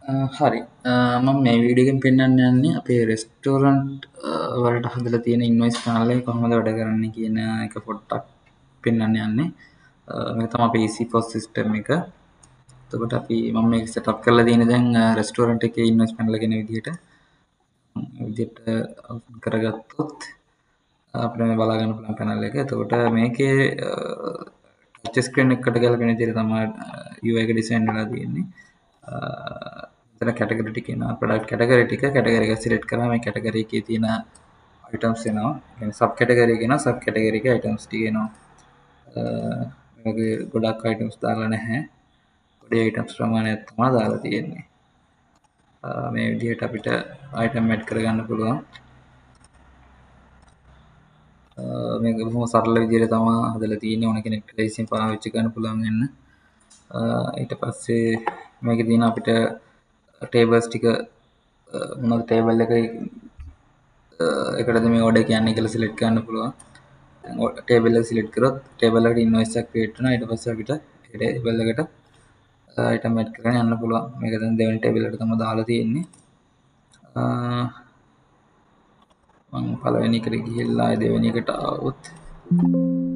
හරි. මම මේ වීඩියෝ එකෙන් පෙන්වන්න යන්නේ අපේ රෙස්ටෝරන්ට් වලට හදලා තියෙන ඉන්වොයිස් පැනල් එක කොහොමද වැඩ කරන්නේ කියන එක පොඩ්ඩක් පෙන්වන්න යන්නේ. මේක තමයි අපේ EasyPOS system එක. එතකොට මම මේක සෙටප් කරලා තියෙන්නේ දැන් රෙස්ටෝරන්ට් එකේ ඉන්වොයිස් පැනල් එක එන විදිහට. විදිහට ඕපන් කරගත්තොත් අපිට මේ බලා ගන්න පුළුවන් පැනල් එක. එතකොට මේකේ ටච් ස්ක්‍රීන් එකකට ගැලපෙන විදිහට තමයි UI එක ඩිසයින් වෙලා තියෙන්නේ. මෙතන කැටගරි ටික එනවා. ප්‍රොඩක්ට් කැටගරි ටික කැටගරි එක සිලෙක්ට් කරාම මේ කැටගරි එකේ තියෙන අයිටම්ස් එනවා. ඒ කියන්නේ සබ් කැටගරි එක එනවා. සබ් කැටගරි එකේ අයිටම්ස් ටික එනවා. මේ වගේ ගොඩක් අයිටම්ස් දාලා නැහැ. පොඩි අයිටම්ස් ප්‍රමාණයක් තමයි දාලා තියෙන්නේ. මේ විදිහට අපිට අයිටම් ඇඩ් කරගන්න පුළුවන්. මේක බොහොම සරල විදිහට තමයි හදලා තියෙන්නේ. ඕන කෙනෙක්ට ලේසියෙන් පාවිච්චි කරන්න පුළුවන් වෙන්න. ඊට පස්සේ මේකේ තියෙන අපිට ටේබල්ස් ටික මොනවද ටේබල් එකටද මේ ඕඩර් කියන්නේ කියලා සිලෙක්ට් කරන්න පුළුවන්. දැන් ටේබල් එක සිලෙක්ට් කරොත් ටේබල් එකට ඉන්වොයිස් එකක් ක්‍රියේට් වෙනවා. ඊට පස්සේ අපිට ඒ ටේබල් එකට අයිටම් ඇඩ් කරගෙන යන්න පුළුවන්. මේක දැන් දෙවෙනි ටේබල් එකට තමයි දාලා තියෙන්නේ. මම පළවෙනි එකට ගිහිල්ලා ආයෙ දෙවෙනි එකට ආවොත්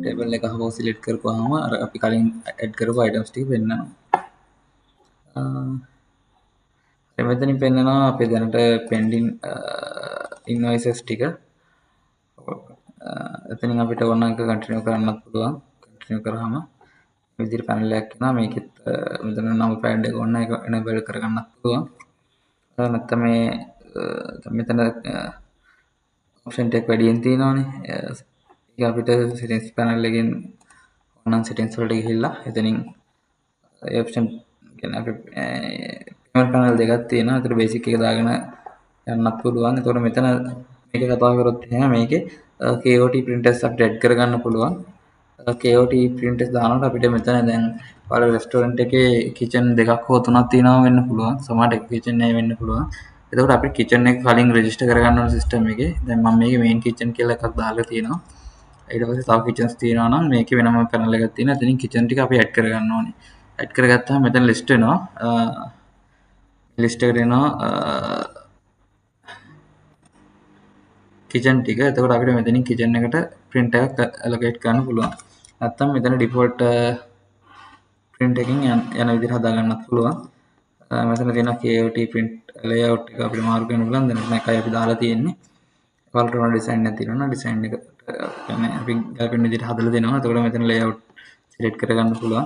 ටේබල් එක අහවෝ සිලෙක්ට් කරපුවාම අර අපි කලින් ඇඩ් කරපු අයිටම්ස් ටික පෙන්නනවා. මෙතනින් පෙන්නනවා අපේ දැනට පෙන්ඩින් ඉන්වොයිසස් ටික. එතනින් අපිට ඕන එක කන්ටිනියු කරන්නත් පුළුවන්. කන්ටිනියු කරාම මේ විදිහට පැනල් එකක් එනවා. මේකෙත් මෙතන නම් පෑඩ් එක ඕන එක එනේබල් කරගන්නත් පුළුවන්. නැත්නම් මේ මෙතන ඔප්ෂන් ටිකක් වැඩියෙන් තියෙනවානේ. ඒක අපිට සෙටින්ග්ස් පැනල් එකෙන් ඕනනම් සෙටින්ග්ස් වලට ගිහිල්ලා එතනින් ඒ ඔප්ෂන් කියන්නේ අපි පේමන්ට් පැනල් දෙකක් තියෙනවා. ඒතර බේසික් එක දාගෙන යන්නත් පුළුවන්. ඒතකොට මෙතන මේක කතා කරොත් එහෙම මේකේ KOT printers අපිට ඇඩ් කරගන්න පුළුවන්. KOT printers දානකොට අපිට මෙතන දැන් ඔයාලා රෙස්ටෝරන්ට් එකේ කිචන් දෙකක් හෝ තුනක් තියෙනවා වෙන්න පුළුවන්. සමහරට එක කිචන් එකක් වෙන්න පුළුවන්. එතකොට අපි කිචන් එක කලින් රෙජිස්ටර් කරගන්න ඕන සිස්ටම් එකේ. දැන් මම මේකේ මේන් කිචන් කියලා එකක් දාලා තියෙනවා. ඊට පස්සේ තව කිචන්ස් තියෙනවා නම් මේකේ වෙනම පැනල් එකක් තියෙනවා. එතනින් කිචන් ටික අපි ඇඩ් කරගන්න ඕනේ. ඇඩ් කරගත්තාම මෙතන ලිස්ට් වෙනවා. ලිස්ට් එකට එනවා කිචන් ටික. එතකොට අපිට මෙතනින් කිචන් එකට ප්‍රින්ට් එකක් ඇලොකේට් කරන්න පුළුවන්. නැත්තම් මෙතන ඩිෆෝල්ට් ප්‍රින්ට් එකකින් යන විදිහට හදාගන්නත් පුළුවන්. මෙතන තියෙනවා KOT print layout එක අපිට මාරු කරන්න පුළුවන්. දැන් මෙතන එකයි අපි දාලා තියෙන්නේ. ඔයාලට ඕන ඩිසයින් එකක් තියෙනවා නම් ඩිසයින් එක අපි ගැලපෙන විදිහට හදලා දෙනවා. එතකොට මෙතන ලේඅවුට් සිලෙක්ට් කරගන්න පුළුවන්.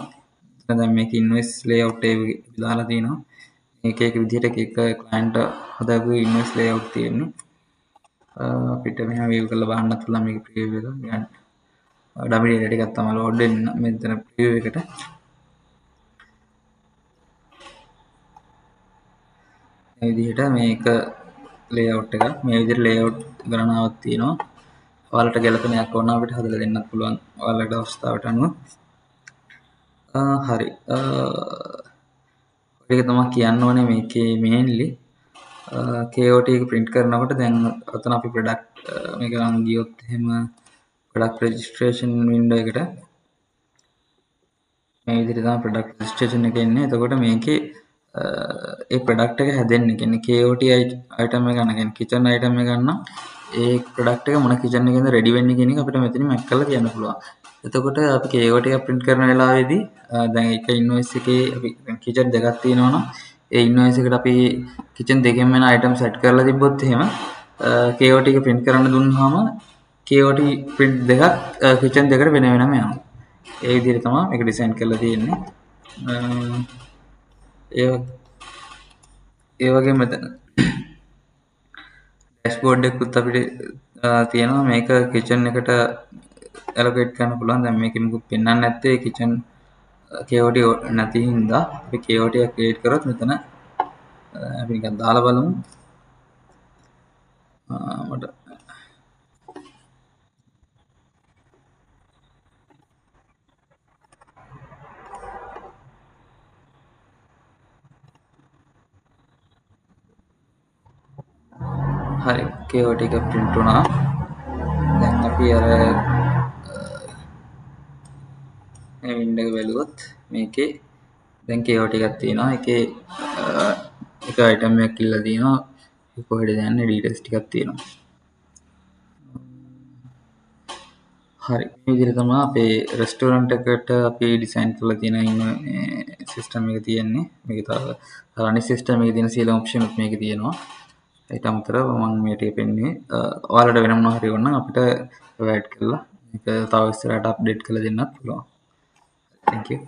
එතන දැන් මේක ඉන්වොයිස් ලේඅවුට් එක අපි දාලා තියෙනවා. මේක එක විදිහට එක එක ක්ලයන්ට් හදාපු ඉන්වොයිස් ලේඅවුට් තියෙන්නේ. අපිට මෙහෙම වීව් කරලා බලන්නත් පුළුවන් මේක ප්‍රිවිව් එක. නිකන් ඩමි ඩේටා ටිකක් තමයි ලෝඩ් වෙන්නේ මෙතන ප්‍රිවිව් එකට. මේ විදිහට මේක ලේඅවුට් එක. මේ විදිහට ලේඅවුට් ගණනාවක් තියෙනවා. ඔයාලට ගැලපෙන එකක් ඕන නම් අපිට හදලා දෙන්නත් පුළුවන් ඔයාලට අවස්ථාවට අනුව. හරි. ඒක තමයි කියන්න ඕනේ මේකේ මේන්ලි. KOT එක print කරනකොට දැන් ඔතන අපි product මේක නම් ගියොත් එහෙම product registration window එකට මේ විදිහට තමයි product registration එක එන්නේ. එතකොට මේකේ ඒ product එක හැදෙන්නේ කියන්නේ KOT item එක ගන්න, කියන්නේ kitchen item එක ගන්න ඒ product එක මොන kitchen එකෙන්ද ready වෙන්නේ කියන එක අපිට මෙතනින් මැක් කරලා කියන්න පුළුවන්. එතකොට අපි KOT එක print කරන වෙලාවේදී දැන් එක invoice එකේ අපි දැන් kitchen දෙකක් තියෙනවා නම් ඒ invoice එකට අපි kitchen දෙකෙන් වෙන item set කරලා තිබ්බොත් එහෙම KOT එක print කරන්න දුන්නාම KOT print දෙකක් kitchen දෙකට වෙන වෙනම යනවා. ඒ විදිහට තමයි මේක ඩිසයින් කරලා තියෙන්නේ. ඒ වගේම මෙතන ඩෑෂ්බෝඩ් එකකුත් අපිට තියෙනවා. මේක කිචන් එකට ඇලොකේට් කරන්න පුළුවන්. දැන් මේකේ මොකුත් පෙන්වන්නේ නැත්තේ කිචන් KOT නැති හින්දා අපි KOT එක ක්‍රියේට් කරොත් මෙතන අපි නිකන් දාලා බලමු. මට හරි KOT එක print වුණා. දැන් අපි අර මේ වින්ඩෝ එක බැලුවොත් මේකේ දැන් KOT එකක් තියෙනවා. ඒකේ එක අයිටම් එකක් ඉල්ලලා තියෙනවා. ඒක කොහෙද යන්නේ ඩීටේල්ස් ටිකක් තියෙනවා. හරි, මේ විදිහට තමයි අපේ රෙස්ටෝරන්ට් එකට අපි ඩිසයින් කරලා තියෙන ඉන්න සිස්ටම් එක තියෙන්නේ. මේක තව අර අනිත් සිස්ටම් එකේ තියෙන සියලුම ඔප්ෂන් උත් මේකේ තියෙනවා. ඊට අමතරව මම මේ ටික පෙන්නුවේ. ඔයාලට වෙන මොනවා හරි ඕන නම් අපිට ඇඩ් කරලා මේක තව ඉස්සරහට අප්ඩේට් කරලා දෙන්නත් පුළුවන්. Thank you.